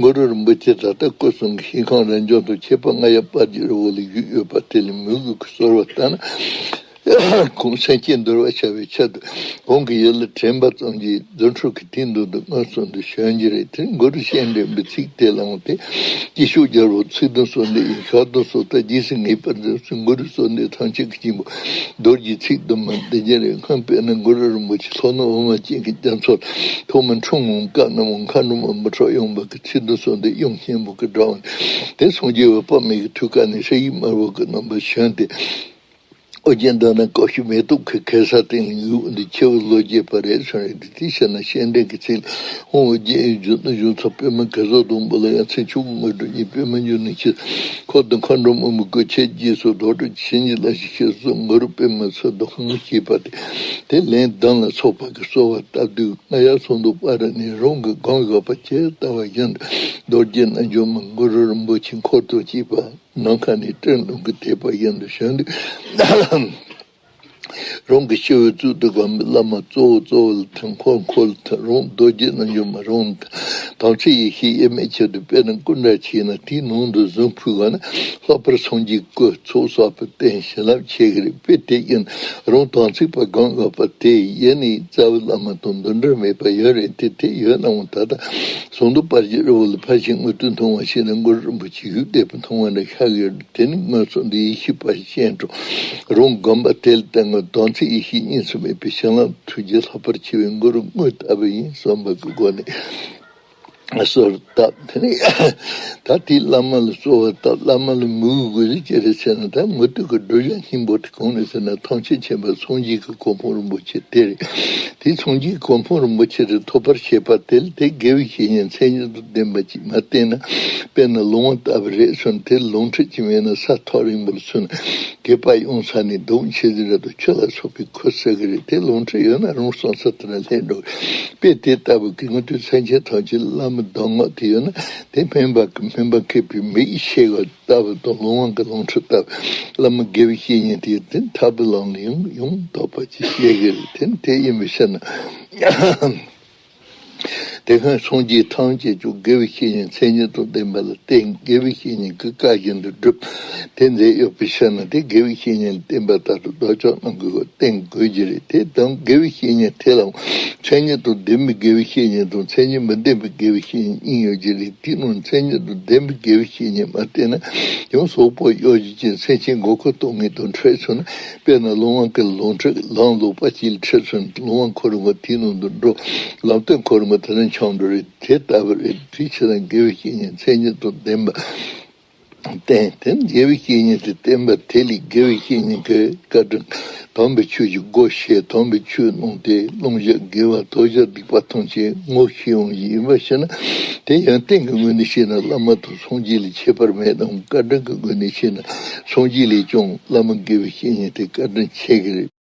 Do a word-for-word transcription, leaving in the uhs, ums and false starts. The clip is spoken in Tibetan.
གུ་རུ་རིན་པོ་ཆེ་ད་ལྟ་སྐུ་གསུམ་གྱི་ཞིང་ཁམས་རབ་འབྱམས་དང་ཁྱད་པར་རྔ་ཡབ་དཔལ་གྱི་རི་བོ་ལ་བཞུགས་ཡོད་པ་དེ་ལ་མོས་གུས་ཀྱི་གསོལ་བ་བཏབ་ན། ཁོང་སེམས་ཅན་འདུལ་བར་བྱ་བའི་ཆེད་དུ་གང་གི་ཡུལ་ལ་དྲན་པ་ཙམ་གྱིས་རྫུ་འཕྲུལ་གྱི་མཐུས་མདུན་དུ་མངོན་སུམ་དུ་བྱོན་རྒྱུ་རེད། དེ་ནི་གུ་རུ་སྤྱན་འདྲེན་པའི་ཚིག་དེ་ལའང་སྟེ། སྐྱེས་མཆོག་རྒྱལ་པོ་ཚིག་དོན་གསུམ་འདི་ཡིན། ཞག་དང་སོ་ཐར་རྗེས་སུ་ངེས་པར་འཛིན་ཟེར། གུ་རུ་གསུམ་འདི་ཐམས་ཅད་ཀྱི་གཅེན་པོ་རྡོ་རྗེའི་ཚིག་དུ་མ་འདི་ཉིད་རེད། སྔོན་དཔེར་ན་གུ་རུ་རིན་པོ་ཆེ་ལྷོ་ནུབ་འོ་མ་ཅན་གྱི་རྒྱ་མཚོ་ལ་ཐོག་མར་འཁྲུངས་འོང་སྐབས་ན་མོ་མཁའ་འགྲོ་མ་མི་ཁྲོ་གཡུང་པོ་གི་ཚིག་དོན་གསུམ་འདི་གཡོན་གཉེན་པོ་གི་དགྲ་བོ་དེ་སངས་རྒྱས་འོད་དཔག་མེད་ཀྱི་ཐུགས་ཀ་ནས་ཧྲཱི་ཡིག་དམར་པོ་གི་རྣམ་པར་བྱོན་ཏེ། ཨོ་རྒྱན་ཟླ་ནག་དཀར་ཕྱོགས་མེ་ཏོག་གི་གེ་སར་སྟེང་ལ་ཡུག་འདི་ཆེ་བོ་བློ་སྐྱེས་པ་རེད་གསུངས་རེད། དེ་དེའི་ཕྱིར་ན་སྤྱན་འདྲེན་གྱི་ཚིག་ལ། ཧཱུྃ་ཨོ་རྒྱན་ཡི་བཞུགས་ན་བཞུགས་ཚོགས་པད་མ་གེ་སར་སྡོང་པོ་ལ་ཡང་། ཚེ་མཆོག་དངོས་གྲུབ་བརྙེས་པད་མ་འབྱུང་གནས་ཕྱིར། འཁོར་དང་མཁའ་འགྲོ་མ་མོའི་སྐུ་མཆེད་རྗེས་སུ་བཟློག་སྒྲུབ་ཀྱི་བཤེས་གཉེན་བླ་ཞིག་ཤེས་སུ་གུ་རུ་པདྨ་འཚོལ་དུ་ཧང་ཞེས་པ་སྟེ། དེ་ལན་གདམས་ལ་སོགས་པ་གི་གསོལ་བ་བཏབ་དུས་རྔ་ཡབ་ཟངས་མདོག་དཔལ་རི་ནས་རང་གི་སྒོམ་དགོས་པ་ཇི་ལྟ་བ་བཞིན་དུ་རྡོ་རྗེ་རྣལ་འབྱོར་མ་གུ་རུ་རིན་པོ་ཆེ་འཁོར་དང་བཅས་པ། ནམ་མཁའ་ནས་སྤྲིན་རླུང་གིས་དེད་པ་བཞིན་དུ་བྱོན་དུས། རང་གི་སྤྱི་བོའི་གཙུག་ཏུ་བསྒོམས་པའི་བླ་མ་གཙོ་བོ་གཙོ་བོ་ལ་ཐིམ། འཁོར་འཁོར་ལ་ཐིམ། རང་རྡོ་རྗེ་རྣལ་འབྱོར་མ་རང་ལ་ཐིམ། དམ་ཚིག་ཡེ་ཤེས་དབྱེར་མེད་ཆེད་དུ་དཔེར་ན་སྐུ་འདྲ་བྱས་ན་དེའི་ནང་དུ་གཟུངས་ཕུལ་བ་ན་ལྷག་པར་སངས་རྒྱས་སྐུ་ཚོགས་གསག་པའི་རྟེན་བྱིན་རླབས་ཆེ་གི་རེད། དཔེ་དེ་ཡིན་རང་དམ་ཚིག་པ་སྒོམ་དགོས་པ་དེ་ཡིན་ནི་རྩ་བའི་བླ་མ་དང་འདུ་འབྲལ་མེད་པ་ཡོད་རེད། དེ་དེ་ཡོད་ནའང་ད་ལྟ་ཟངས་མདོག་དཔལ་གྱི་རི་བོ་ལ་ཕར་ཕྱིན་དངོས་གྲུབ་མཐོང་བ་ཞིག་ན་གུ་རུ་རིན་པོ་ཆེ་བཞུགས་བསྡད་པ་མཐོང་བ་འདྲ་ཤར་གི་ཡོད་རེད། དེ་ནི་མངོན་སུམ་དུ་ཡེ་ཤེས་པ་སྤྱན་དྲངས། རང་སྒོམ་པ་དེ་ལ་བརྟེན་ནས་དམ་ཚིག་ཡེ་ཤེས་གཉིས་སུ་མེད་པའི་བྱིན་རླབས་ཐུགས་རྗེ་ལྷག་པར་ཆེ་བའི་གུ་རུ་དངོས་ལྟ་བུ་ཡིན་བསམ་པ་གི་སྒོ་ནས་གསོལ་བཏབ། དེ་ནས་ད་དེའི་བླ་མ་ལ་གསོལ་བ་བཏབ། བླ་མ་ལ་མོས་གུས་དགོས་ཟེར་ཅི་རེད་ཟེར་ན། ད་མུ་སྟེགས་ཀྱི་བགྲོད་བྱ་སྙིང་པོ་དེ་གང་རེད་ཟེར་ན། ཐམས་ཅད་མཁྱེན་པ་སངས་རྒྱས་ཀྱི་གོ་འཕང་རིན་པོ་ཆེ་དེ་རེད། དེ་སངས་རྒྱས་ཀྱི་གོ་འཕང་རིན་པོ་ཆེ་དེ་ཐོབ་པར་བྱེད་པ་དེ་ལ་དེ་དགེ་བའི་བཤེས་གཉེན་མཚན་ཉིད་དང་ལྡན་པ་ཅིག་མ་བསྟེན་ན། དཔེར་ན་ལོང་བ་ལྟ་བུ་རེད་གསུངས། དེ་ལོང་འཁྲུལ་ཅིག་མེད་ན་ས་ཐག་རིང་པོ་ལ་སོང་ན་སྒལ་པ་གཡུག་ས་ནས་རྡོ་ཆུ་ཟིལ་ར་དང་ཆུ་ལ་སོགས་པའི་ཁུ་བསྲེག་གི་རེད། དེ་ལོང་འཁྲུལ་ཡོད་ན་རང་སོང་ས་དེ་ལ་སླེབས་འགྲོ་གི་རེད། དཔེ་དེ་ལྟ་བུ་གི་སྔོན་དུ་སེམས་ཅན་ཐམས་ཅད་ལ་བླ་མའི་གདམས་ངག་དེ་ཡོད་ན། དེ་སྨན་པ་གི་སྨན་པ་མཁས་པའི་མི་ཡིས་ཤེས་པ་ལྟ་བུ་དང་། ལོང་བ་གི་ལོང་འཁྲུལ་ལྟ་བུ། བླ་མ་དགེ་བའི་བཤེས་གཉེན་དེ་དེ་ཐར་པའི་ལམ་ལ་ཡང་ཡང་དག་པ་ཅིག་བཤད་གི་རེད། དེ་དེ་ཡིན་པའི་ཕྱིར་ན། དེ་ཁོང་སངས་རྒྱས་ཐམས་ཅད་ཀྱང་དགེ་བའི་བཤེས་གཉེན་མཚན་ཉིད་དང་ལྡན་པ་ལ་བརྟེན། དགེ་བའི་བཤེས་གཉེན་གྱི་བཀའ་བཞིན་དུ་བསྒྲུབས། དེ་མཛད་ཡོད་པའི་ཕྱིར་ན། དེ་དགེ་བའི་བཤེས་གཉེན་ལ་བརྟེན་པ་ལྟར་དུ་བདག་ཅག་རྣམས་ཀྱིས་བསྟེན་དགོས་ཀྱི་རེད། དེ་དང་དགེ་བའི་བཤེས་གཉེན་དེ་ལའང་མཚན་ཉིད་དང་ལྡན་པའི་དགེ་བའི་བཤེས་གཉེན་དང་མཚན་ཉིད་མི་ལྡན་པའི་དགེ་བའི་བཤེས་གཉེན་གཉིས་ཡོད་ཀྱི་རེད། དེའི་ནང་མཚན་ཉིད་དང་ལྡན་པའི་དགེ་བའི་བཤེས་གཉེན་མ་བསྟེན་ན་ཡང་སོག་པོ་གཡོ་སྒྱུ་ཅན་སེམས་ཅན་མགོ་སྐོར་གཏོང་མཁན་དང་འཕྲད་སོང་ན། དཔེར་ན་ལོང་བ་གི་ལོང་འཁྲུལ་ལམ་ལོག་པ་ཅིག་ལ་འཁྲིད་སོང་ན། ལོང་བ་ཁོ་རང་གི་དེའི་ནང་དུ་འགྲོ། ལམ་སྟོན་ཁོ་རང་གི་དེ་ནས་འཁྱམས་འགྲོ་རེད། དེ་ལྟ་བུ་རེད། དེའི་ཕྱིར་ན་དགེ་བའི་བཤེས་གཉེན་མཚན་ཉིད་དང་ལྡན་པ་བསྟེན། དེ་དགེ་བའི་བཤེས་གཉེན་དེ་བསྟེན་པ་དེ་ལས་དགེ་བའི་བཤེས་གཉེན་གྱི་བཀའ་དྲིན། དམ་པའི་ཆོས་ཀྱི་སྒོ་ཕྱེ། དམ་པའི་ཆོས་གནང་སྟེ་ལོང་བྱ་དགེ་བ། དོར་བྱ་སྡིག་པ་ཐམས་ཅད་ངོ་ཤེས་འོང་ཞིག་ཡིན་པ་ཤེས་ན། དེ་ཡོན་ཏན་གྱི་ངོས་ནས་བཤད་ན་བླ་མ་དང་སངས་རྒྱས་ལས་ཁྱད་པར་མེད་ནའང་། བཀའ་དྲིན་གྱི་ངོས་ནས་བཤད་ན་སངས་རྒྱས་ལས་ཀྱང་བླ་མ་དགེ་བའི་བཤེས་གཉེན་དེ་བཀའ་དྲིན་ཆེ་གི་རེད།